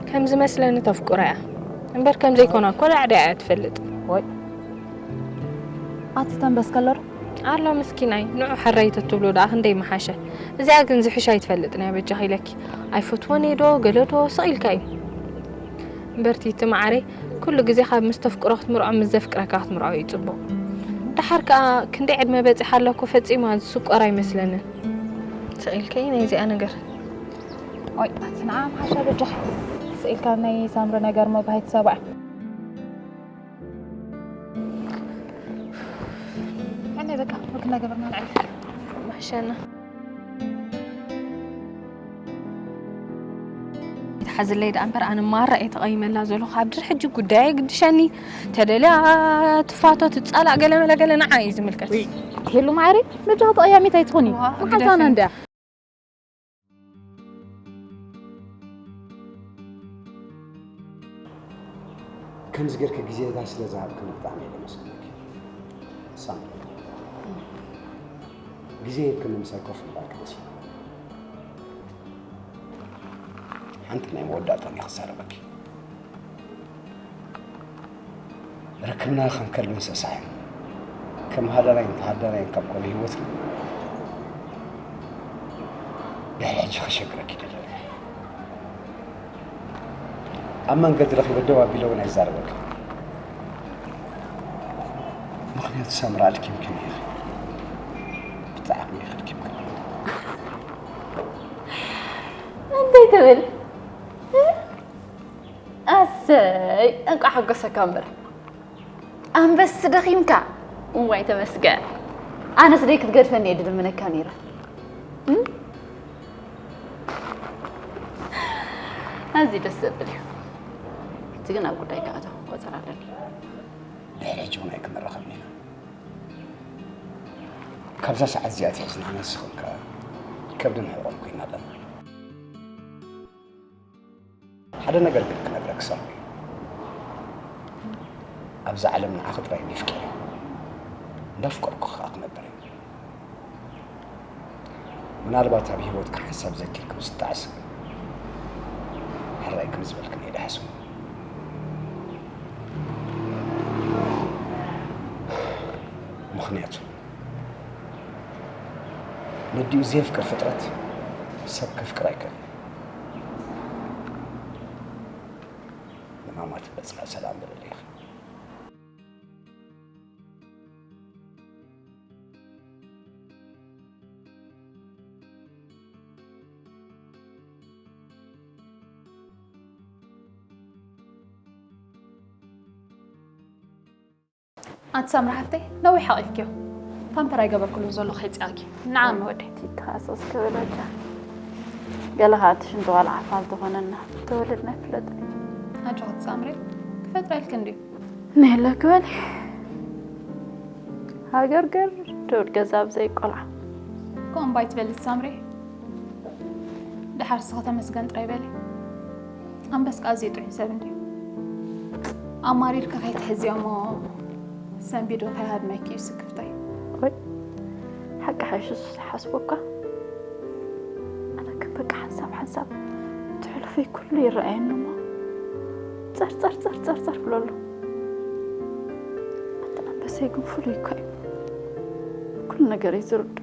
ከም ዝመስለኒ ተፍቅሮ እያ እምበር ከም ዘይኮና እኮ ዳዕዳያ እያ ትፈልጥ። ወይ ኣቲ ተንበስከ ኣሎ ዶ? ኣሎ ምስኪናይ ንዑ ሓራይ ተትብሎ ደኣ ክንደይ ምሓሸ። እዚኣ ግን ዝሕሻ ኣይትፈልጥን እያ በጃኺ ኢለኪ። ኣይፈትዎን እየ ዶ ገለ ዶ ስቕ ኢልካ እዩ። እምበርቲ እቲ መዓረይ ኩሉ ግዜ ካብ ምስ ተፍቅሮ ክትምርዖ ምስ ዘፍቅረካ ክትምርዖ እዩ ጽቡቕ። ደሓር ከኣ ክንደይ ዕድመ በጺሓ ኣላ እኮ ፈጺማ ዝስቆር ኣይመስለንን። ስቕ ኢልከይ ናይዚኣ ነገር። ኦይ ኣቲ ንዓ ምሓሻ በጃኺ። ስቕ ኢልካ ናይ ሳምሪ ነገር መባሂት ሰብዓ። ሕነ በቃ ወክ እናገበርና ንዓይ። ማሸና ይትሓዝለይ ደኣ እምበር ኣነ ማራ እየ ተቐይመላ ዘለኹ። ካብ ድር ሕጂ ጉዳይ ግድሸኒ ተደልያ ትፋቶ ትጻላእ ገለ መለ ገለ ንዓ እዩ ዝምልከት። ወይ ሄሉ ማዕሪ በጃ ተቐያሚት ኣይትኾኒ። ዋ፣ መሓዛና ግደፈኒ። እንድያ። ከምዚ ጌርኪ ግዜና ስለ ዝሃብክኒ ብጣዕሚ እየ ዘመስግነኪ። ሳምሪ፣ ግዜ ሂብክኒ ምሳይ ኮፍ ምባልኪ ደስ ኢሉኒ። ሓንቲ ናይ መወዳእታ እየ ክዛረበኪ። ርክብና ከም ከልብን ሰሳዕን፣ ከም ሃዳናይን ተሃዳናይን ካብ ኮነ ህይወትና፣ ድሕሪ ሕጂ ከሸግረኪ ኣይደልን። ኣብ መንገዲ ረኺበ ደው ኣቢለ እውን ኣይዛረበክን። ምኽንያቱ ሳምራ ኣድኪምክኒ ኢኺ። ብጣዕሚ ኢኺ ኣድኪምክኒ። እንታይ ትብል? ኣሰይ፣ እንቋዕ ሓጎሰካ እምበር። ኣንበስ ደኺምካ። እዋይ ተመስገን። ኣነስ ደይ ክትገድፈኒ እየ ድልምነካ ነይረ። እም? ኣዝዩ ደስ ዘብል እዩ። እቲ ግን ኣብ ጉዳይ ክኣቶ ቆጸራ ኣለኒ። ድሕሪ ሕጂ እውን ኣይክንራኸብን ኢና። ካብዛ ሰዓት እዚኣ ኣትሒዝና ንስኽን ከኣ ከብድን ሕቖን ኮይና ኣለና። ሓደ ነገር ግን ክነግረኪ ሳምሪ። ኣብዛ ዓለም ንዓኺ ጥራይ እንድየ ኣፍቂረ። እንዳፍቀርኩ ከኣ ክነብር እየ። ምናልባት ኣብ ህይወትኪ ሓንሳብ ዘኪርኪ ምስ ትጠዓሲ ግን ሕራይ ከም ዝበልክን እየ ዝሓስብ። ምኽንያቱ ነዲኡ ዘየፍቅር ፍጥረት ሰብ ከፍቅር ኣይክእልን። ንማማ ትመጽኣ ሰላም በለለይ። ኣቲ ሳምሪ ሓፍተይ፣ ነዊሕ ሓቒፍክዮ። ፓምፐር ኣይገበርኩሉን ዘሎ ከይጽኣኪ። ንዓም ወደይ። ይተሃሰስ ክብል ኣጃ። ገለ ከዓ እቲ ሽንቲ ዋላ ሓፋል ዝኾነና ተወለድና ይፍለጥ። ኣጆኺ ሳምሪ፣ ክፈጥረልኪ እንድዩ። ነለ ክበል። ሃገርገር ትብል ገዛ ብዘይ ቆልዓ። ከምኡ እምባ ኣይትበሊ ሳምሪ። ደሓር እስኺ ተመስገን ጥራይ በሊ። ኣንበስካ ኣዝዩ ጥዑይ ሰብ እንድዩ። ኣማሪርኪ ከይትሕዝዮ እሞ ሰንቢዱ ከይሃድመኪ እዩ ስክፍታይ። ወይ ሓቂ ሓይሹ ዝሓስቦ እኳ ኣነ ከም በቃ ሓንሳብ ሓንሳብ እቲ ሕሉፈይ ኩሉ ይረኣየኒ እሞ ጸር ጸር ጸር ጸር ጸር ብሎ ኣሎ። ኣቲ ኣንበሰይ ግን ፍሉይ እኳ እዩ። ኩሉ ነገር እዩ ዝርድኦ።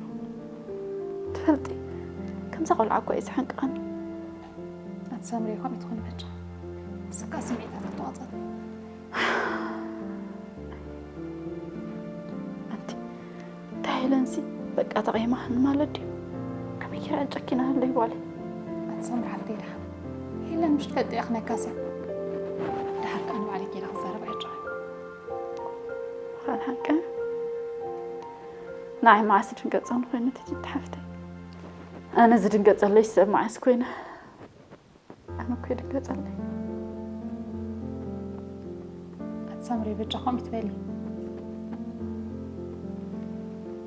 ትፈልጢ፣ ከምዛ ቆልዓ እኳ እዩ ዝሕንቅቐኒ። ኣቲ ሳምሪ፣ ከምኡ ትኾኒ በጃ። ንስካ ስምዒታት ኣይትቆጻጸሪ። ኣንቲ፣ እንታይ ኢለንሲ በቃ ተቐይማህኒ ማለት ድዩ? ከመይ ጌረ ጨኪናለይ ጓለይ? ሰምሪ ሓፍተይ ደሓን። ሄለን ምሽ ትፈልጥያ ክነካስያ። ደሓር ከኣ ንባዕለይ ጌራ ክዛረብ ኣይርድኣን። ኻን ሓቀ ንዓይ መዓስ ድንገጸኒ ኮይነ ትጅት ሓፍተይ። ኣነ ዝድንገጸለይ ሰብ መዓስ ኮይነ። ኣነ እኮ ይድንገጸለይ። ኣቲ ሰምሪ በጃ ከምኡ ትበሊ።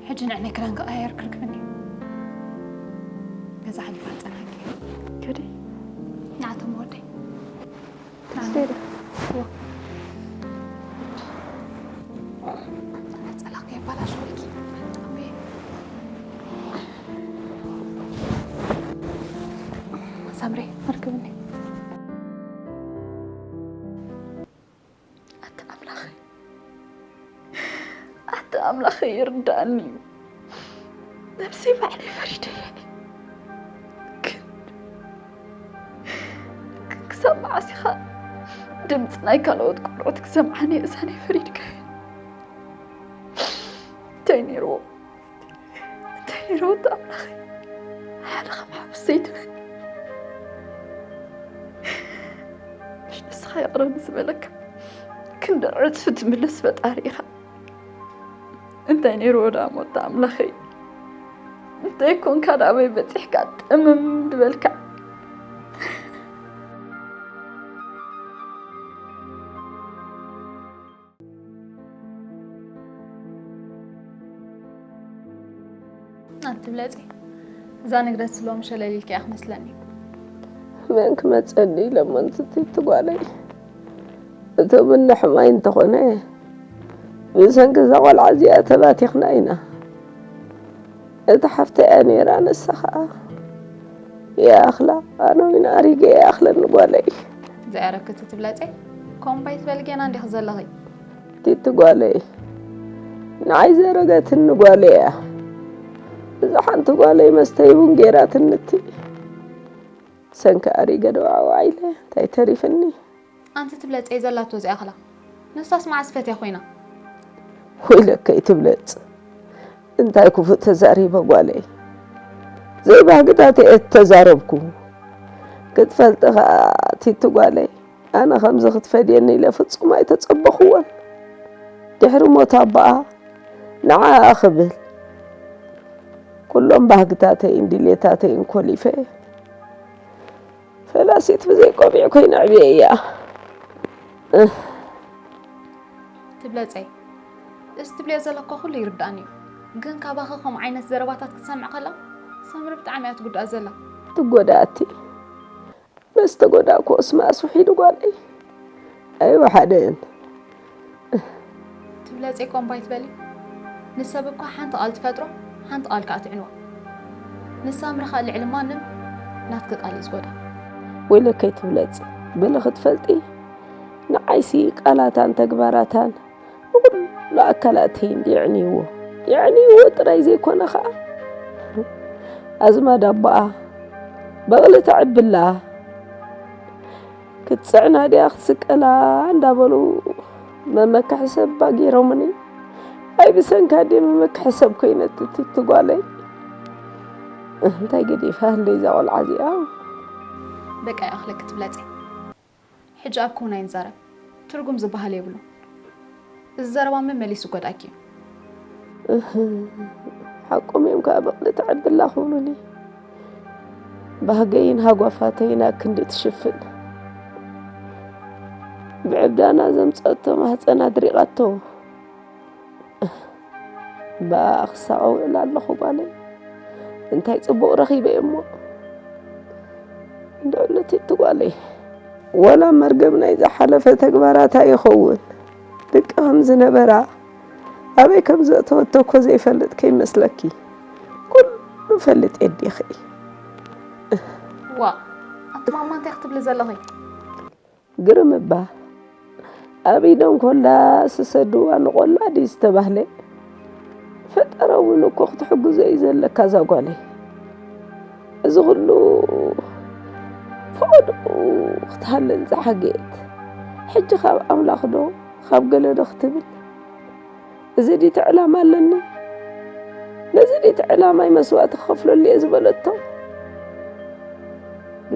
ሕጂ ንዕነይ ክዳን ክቐያየር ክርክብኒ። ገዛ ሓሊፋ ጸናቂ። ከዲ። ንዓቶም ወደይ። ስተይ ዶ? ዋ። ጸላቕ የባላሽ ወልኪ። ሳምሪ፣ ኣርክብኒ። ኣቲ ኣምላኸይ፣ ኣቲ ኣምላኸይ ይርዳእኒ እዩ። ነብሰይ ባዕለይ ፈሪደያ እየ። ግን፣ ግን ክሳብ መዓስ ኢኻ ድምፂ ናይ ካልኦት ቆልዑት ክሰምዓ ንየእዛነይ ፈሪድካዮ? እንታይ ነይርዎ? እንታይ ነይርዎ ኣምላኸይ? ሓደ ከም ሓብሰይትነ። ምሽ ንስኻ ይቕረ ንዝበለካ ክንዲ ዕፅፊ ትምልስ ፈጣሪ ኢኻ። እንታይ ነይርዎ ደኣ ሞታ ኣምላኸይ? እንታይ ኮንካ ደኣ ኣበይ በፂሕካ ጥምም ዝበልካ? ኣቲ ብለፂ፣ እዛ ንግደት ስሎም ሸለል ኢልኪ ኢኺ መስለኒ። መን ክመፀኒ ኢለ እሞ እንትቲ ትጓለይ። እቶም እንሕማይ እንተኾነ፣ ብሰንኪ እዛ ቆልዓ እዚኣ ተባቲኽና ኢና። እታ ሓፍተይ እያ ነይራ፣ ንሳ ኸኣ ይኣኽላ፣ ኣነ እውን ኣሪገ ይኣኽለኒ ጓለይ። ዘዕረክቲ ትብለፀይ፣ ከምኡ ባይ ትበሊ ጌና እንዲኺ ዘለኺ። ቲቲ ጓለይ፣ ንዓይ ዘረገትኒ ጓለይ እያ። እዛ ሓንቲ ጓለይ መስተይ እውን ጌራትኒ እቲ ሰንኪ ኣሪገ ደዋዕዋዕ ኢለ እንታይ ተሪፍኒ? ኣንቲ ትብለፀይ ዘላቶ እዚኣ ኸላ ንሳስ መዓስ ፈትያ ኮይና? ወይለከይ ትብለፅ፣ እንታይ ክፉእ ተዛሪበ ጓለይ? ዘይባህግታት እየ እተዛረብኩ። ክትፈልጢ ኸኣ ቲቲ ጓለይ፣ ኣነ ከምዚ ክትፈድየኒ ኢለ ፍጹም ኣይተጸበኹዎን። ድሕሪ ሞት ኣቦኣ ንዓኣ ክብል ኩሎም ባህግታተይን ድሌታተይን ኮሊፈ፣ ፈላሲት ብዘይ ቆቢዕ ኮይነ ኣዕብየያ። እህ። ትብለፀይ፣ እዚ ትብልዮ ዘለኮ ኩሉ ይርዳእኒ እዩ። ግን ካባኺ ከምኡ ዓይነት ዘረባታት ክትሰምዕ ከላ ሰምሪ ብጣዕሚ እያ ትጉዳእ ዘላ። ትጎዳእቲ። ነስተጎዳእኩ እስማስ ውሒዱ ጓለይ ኣይወሓደን። ትብለፀይ ቆምባይ ትበሊ። ንሰብ እኳ ሓንቲ ቃል ትፈጥሮ፣ ሓንቲ ቃል ከዓ ትዕንዋ። ንሳምሪ ከዓ ልዕሊ ማንም ናትኪ ቃል እዩ ዝጎዳ። ወይለከይ ትብለፅ፣ በሊ ክትፈልጢ ንዓይሲ ቃላታን ተግባራታን ንኹሉ ኣካላተይ የዕንይዎ። የዕንይዎ ጥራይ ዘይኮነ ኸኣ ኣዝማድ ኣቦኣ በቕሊ ተዕብላ ክትጽዕና ድያ ክትስቀላ እንዳበሉ መመክሒ ሰብ ገይሮምኒ። ኣይ ብሰንካ ድየ መመክሒ ሰብ ኮይነ ትቲ ጓለይ? እንታይ ገዲፋ ህለይ እዛ ቆልዓ እዚኣ? በቃ ይኣኽለኪ ትብለፀይ። ሕጂ ኣብ ኮን ኣይንዛረብ። ትርጉም ዝበሃል የብሉን። እዚ ዘረባ መመሊሱ ይጎድኣኪ እዩ። እህ፣ ሓቆም እዮም ከኣ በቕሊ ተዕብላ ክብሉኒ። ባህገይን ሃጓፋተይን ኣክንዲ ትሽፍን። ብዕብዳና ዘምጸቶ ማህጸን ኣድሪቓቶ። እህ፣ ብኣ ክሳቐ ውዕል ኣለኹ ጓለይ። እንታይ ጽቡቕ ረኺበ እየ እሞ። እንድዕልቲ እቲ ጓለይ። ወላ መርገም ናይ ዝሓለፈ ተግባራታ ይኸውን። ደቂ ከም ዝነበራ፣ ኣበይ ከም ዘእተወቶ እኮ ዘይፈልጥ ከይመስለኪ። ኩሉ ፈልጥ የዲኺ። ዋእ፣ ኣቲ ማማ እንታይ ክትብሊ ዘለኺ? ግርም እባ። ኣብ ኢደን ኮላ ዝሰድዋ ንቆላ ድዩ ዝተባህለ? ፈጠረ እውን እኮ ክትሕግዞ እዩ ዘለካ እዛ ጓለይ። እዚ ኩሉ ፈቐድኡ ክትሃልል ዝሓገየት፣ ሕጂ ካብ ኣምላኽ ዶ ካብ ገለ ዶ ክትብል? እዚ ድዩ እቲ ዕላማ ኣለኒ? ነዚ ድዩ እቲ ዕላማይ መስዋእቲ ክኸፍለሉ እየ ዝበለቶ?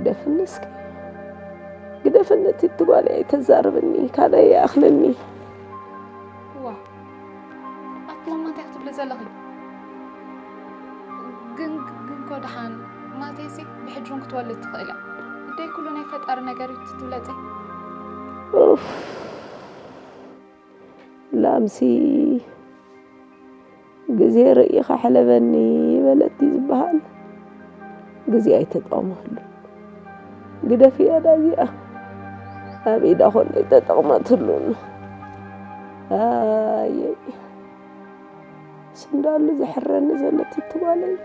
ግደፍኒ እስኪ፣ ግደፍኒ። እቲ ጓለይ ኣይተዛርብኒ፣ ካልኣይ ይኣኽለኒ። ዋ ኣቲ ማማ እንታይ ክትብሊ ዘለኺ? ግን ግን ኮ ደሓን ማቴሲ ብሕጂ እውን ክትወልድ ትኽእል እያ። ደይ ኩሉ ናይ ፈጣሪ ነገር እዩ ትብለፂ። ኡፍ፣ ላምሲ ግዜ ርእኻ ሕለበኒ በለት እዩ ዝበሃል። ግዜ ኣይተጠቕመሉ። ግደፍያ ዳዚኣ ኣብ ኢዳ ኮሎ ኣይተጠቕመትሉን። ኣየይ ስንዳሉ ዘሕረኒ ዘለቲ ትባለይ።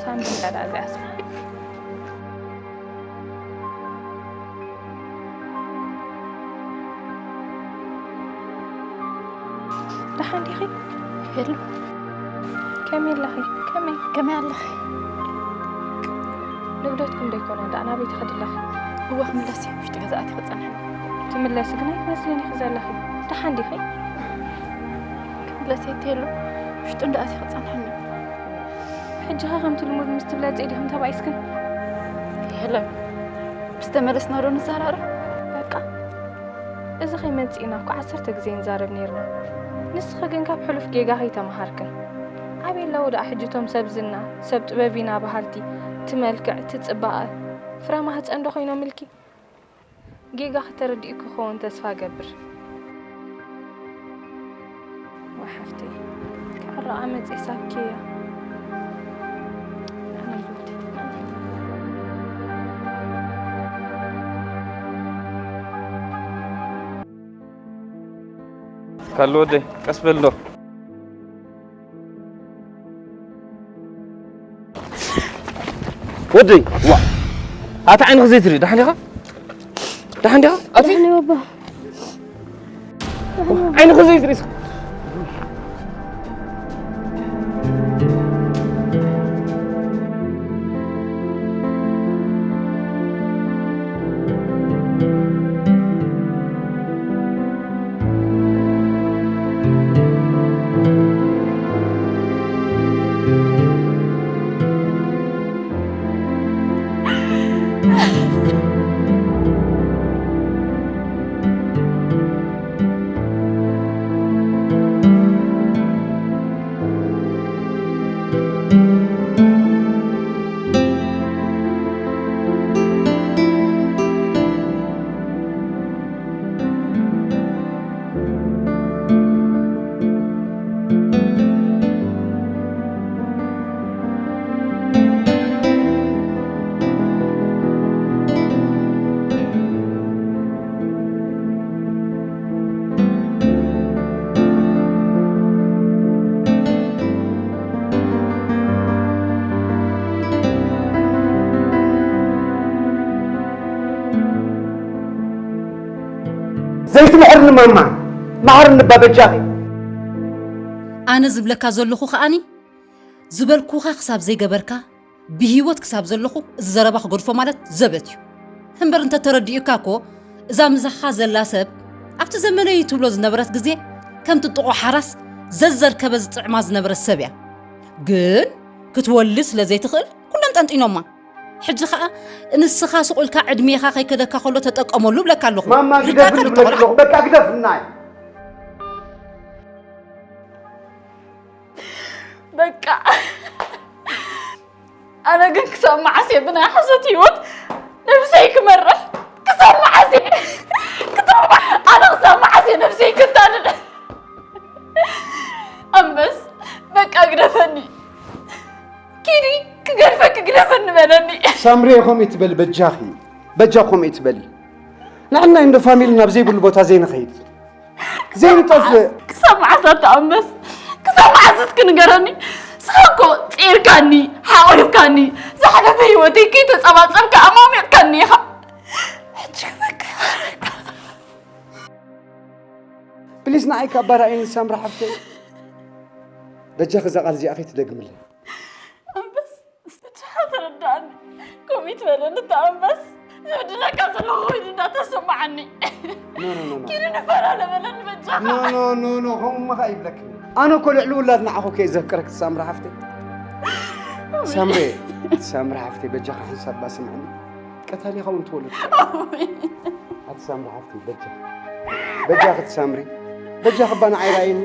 ሳንዱቕ ቀዳዳ እዚኣ። ደሓን ዲኺ? ሄሎ። ከመይ ኣለኺ? ከመይ? ከመይ ኣለኺ? ንግደትኩም ዶ ኣይኮነን ደኣ ናበይ ትኸዲ ኣለኺ? እወ ክምለስ እየ፣ ውሽጢ ገዛ ኣትየ ክጸንሕ። ትምለሲ ግን ኣይትመስልን ኢኺ ዘለኺ። ደሓን ዲኺ? ክምለስ እየ ሄሎ፣ ውሽጢ እንዳ ኣትየ ክጸንሕ። ሕጂ ኸ ከምቲ ልሙድ ምስ ትብለጺ ዲኹም ተባኢስክን? ሄሎ፣ ምስ ተመለስና ዶ ንዘራረብ? በቃ እዚ ከይመጽእና እኮ ዓሰርተ ግዜ ንዛረብ ኔርና። ንስኺ ግን ካብ ሕሉፍ ጌጋኺ ኣይተመሃርክን። ኣበይ ኣለዉ ደኣ ሕጂ እቶም ሰብ ዝና፣ ሰብ ጥበብ ኢና በሃልቲ፣ ትመልክዕ፣ ትጽባቐ፣ ፍረ ማህጸን ዶ ኮይኖምልኪ? ጌጋኺ ተረዲእኪ ክኸውን ተስፋ እገብር። ወይ ሓፍተይ፣ ክዕረቓ መጺእ ሳብኪ እያ። ኣነ ይወድ። ካሉ ወደይ ቀስ በል ዶ። ወደይ ዋ፣ ኣታ ዓይንኺ ዘይትርኢ ደሓን ኢኻ? ደሓን ዲኻ? ኣቲ ደሓን እየ ባባ። ዓይንኺ ዘይትርኢ እስኪ። ዘይትምሕርኒ ማማ፣ መሓርኒ እባ በጃኺ። ኣነ ዝብለካ ዘለኹ ከኣኒ ዝበልኩኻ ክሳብ ዘይገበርካ ብህይወት ክሳብ ዘለኹ እዚ ዘረባ ክገድፎ ማለት ዘበት እዩ። እምበር እንተተረዲኡካ እኮ እዛ ምሳኻ ዘላ ሰብ ኣብቲ ዘመነይ ትብሎ ዝነበረት ግዜ ከምቲ ጥቑ ሓራስ ዘዘርከበ ዝጥዕማ ዝነበረት ሰብ እያ። ግን ክትወልድ ስለ ዘይትኽእል ኩሎም ጠንጢኖማ። ሕጂ ኸኣ ንስኻ ስቕ ኢልካ ዕድሜኻ ከይከደካ ከሎ ተጠቀመሉ እብለካ ኣለኹ። ማማ ግደፍኒ ብለኪ ኣለኹ። በቃ ግደፍናይ። በቃ ኣነ ግን ክሳብ መዓስ እየ ብናይ ሓሶት ህይወት ነብሰይ ክመርሕ? ክሳብ መዓስ እየ ክሳብ መዓ- ኣነ ክሳብ መዓስ እየ ነብሰይ ክታልል? ኣንበስ በቃ ግደፈኒ። ኪ ሳምሪ፣ ከምኡ ትበል በጃኺ። በጃ ከምኡ ትበሊ። ንሕና እንዶ ፋሚሊ ናብ ዘይብሉ ቦታ ዘይንኸይድ። ዘይንጠፍእ። ክሳብ መዓስ ኣተኣንበስ? ክሳብ መዓስ እስኪ ንገረኒ? ንስኻ እኮ ፂዒርካኒ፣ ሓቑፍካኒ፣ ዝሓለፈ ህይወተይ ከይተፀባፀብካ ኣማሚቕካኒ ኢኻ። ሕጂ በቃ ፕሊስ ንዓይ ካብ ባራእይኒ ሳምሪ ሓፍተይ። በጃኺ እዛ ቃል እዚኣ ከይትደግምለይ። ኣንበስ እስኻ ተረዳእኒ። ኮሚት በለኒ እታ ኣንበስ። ዝብድለካ ዘለኹ ኮይኑ እንዳተሰማዓኒ። ኖ ኖ ኖ ኖ። ኪዱ ንፈላለ በለኒ በጃኻ። ኖ ኖ ኖ ኖ ከምኡ እማ ኸዓ ይብለኪ። ኣነ እኮ ልዕሊ ውላድ ንዓኹ ከየ ዘፍቅረኪ ሳምሪ ሓፍተይ። ሳምሪ ሳምሪ ሓፍተይ በጃኻ ሓንሳብ እባ ስምዕኒ። ቀታሊ ኸውን ትወልድ። ኣቲ ሳምሪ ሓፍቲ በጃ በጃ ክትሳምሪ በጃ ክባ ንዓይ ራእይኒ።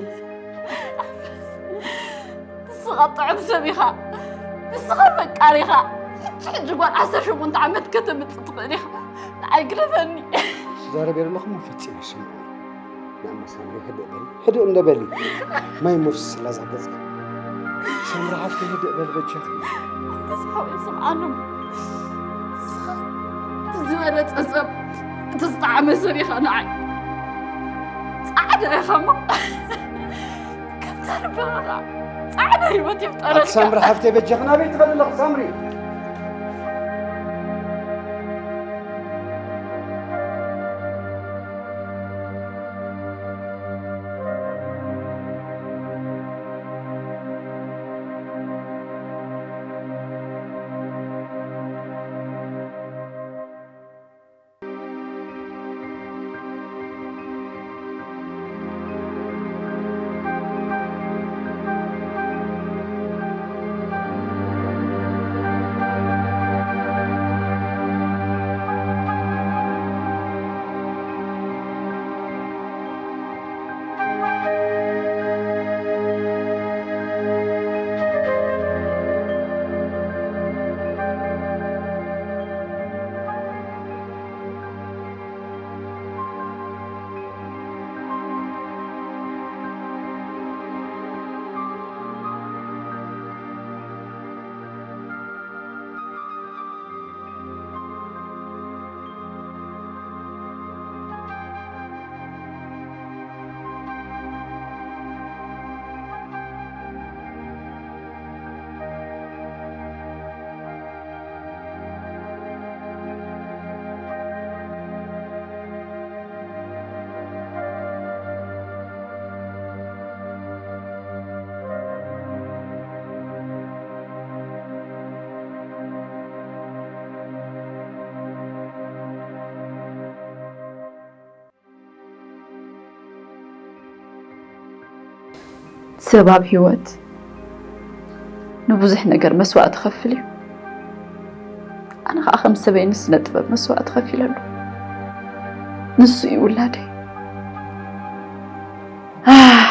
ንስኻ ጥዑም ሰብ ኢኻ። ንስኻ ፈቃሪ ኢኻ። ሕጂ ሕጂ ጓል ዓሰርተ ሸሞንተ ዓመት ከተምጽእ ትኽእል ኢኻ። ንዓይ ግደፈኒ። ትዛረብ የለኹም ፈጺመ ስምዕኒ። ንኣማ ሳምሪ ህድእ በሊ ህድእ እንደ በሊ። ማይ መፍስስላ እዛ ገጽኪ። ሳምሪ ሓፍቲ ህድእ በል በጃኺ። ኣንተስ ሓወይ ስምዓሎም። ንስኻ እቲ ዝበለጸ ሰብ፣ እቲ ዝጠዓመ ሰብ ኢኻ ንዓይ። ጻዕዳ ኢኻ እሞ። ከምታ ልብኻ ጻዕዳ ህይወት ይፍጠረልካ። ኣቲ ሳምሪ ሓፍተይ በጃኺ ናበይ ትኸዲ ኣለኺ ሳምሪ? ሰብ ኣብ ህይወት ንብዙሕ ነገር መስዋእቲ ከፍል እዩ። ኣነ ከዓ ከም ሰበይ ንስነ ጥበብ መስዋእቲ ከፊለሉ። ንሱ እዩ ውላደይ። ኣህ፣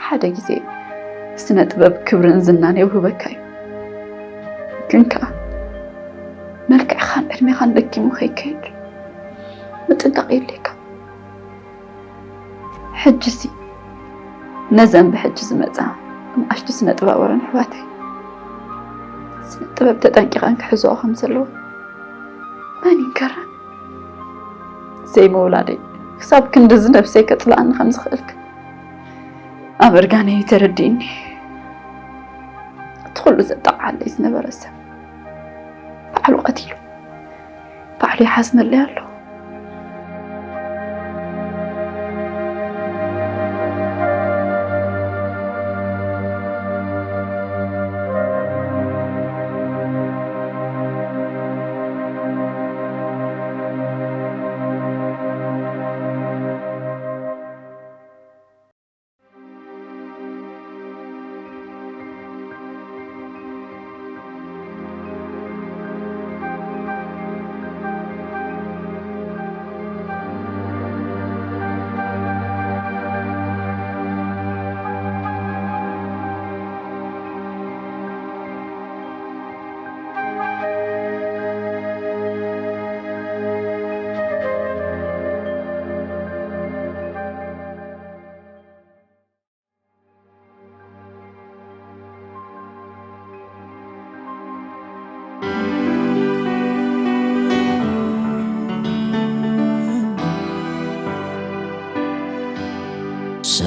ሓደ ግዜ ስነ ጥበብ ክብርን ዝናን የውህበካ እዩ። ግን ከዓ መልክዕኻን ዕድሜኻን ደኪሙ ከይከይድ ምጥንቃቕ የድልየካ። ሕጅሲ ነዘን ብሕጂ ዝመጻ ንኣሽቱ ስነ ጥበባውያን ኣሕዋተይ ስነ ጥበብ ተጠንቂቐን ክሕዝኦ ከም ዘለወን መን ይንገረን? ዘይምውላደይ ክሳብ ክንድዚ ነብሰይ ከጽልኣኒ ከም ዝኽእል ግን ኣብ እርጋነይ እዩ ተረዲእኒ። እቲ ኩሉ ዘጣቕዓለይ ዝነበረ ሰብ ባዕሉ ቀቲሉ ባዕሉ ይሓዝነለይ ኣሎ።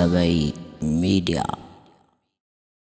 ሰበይ ሚድያ።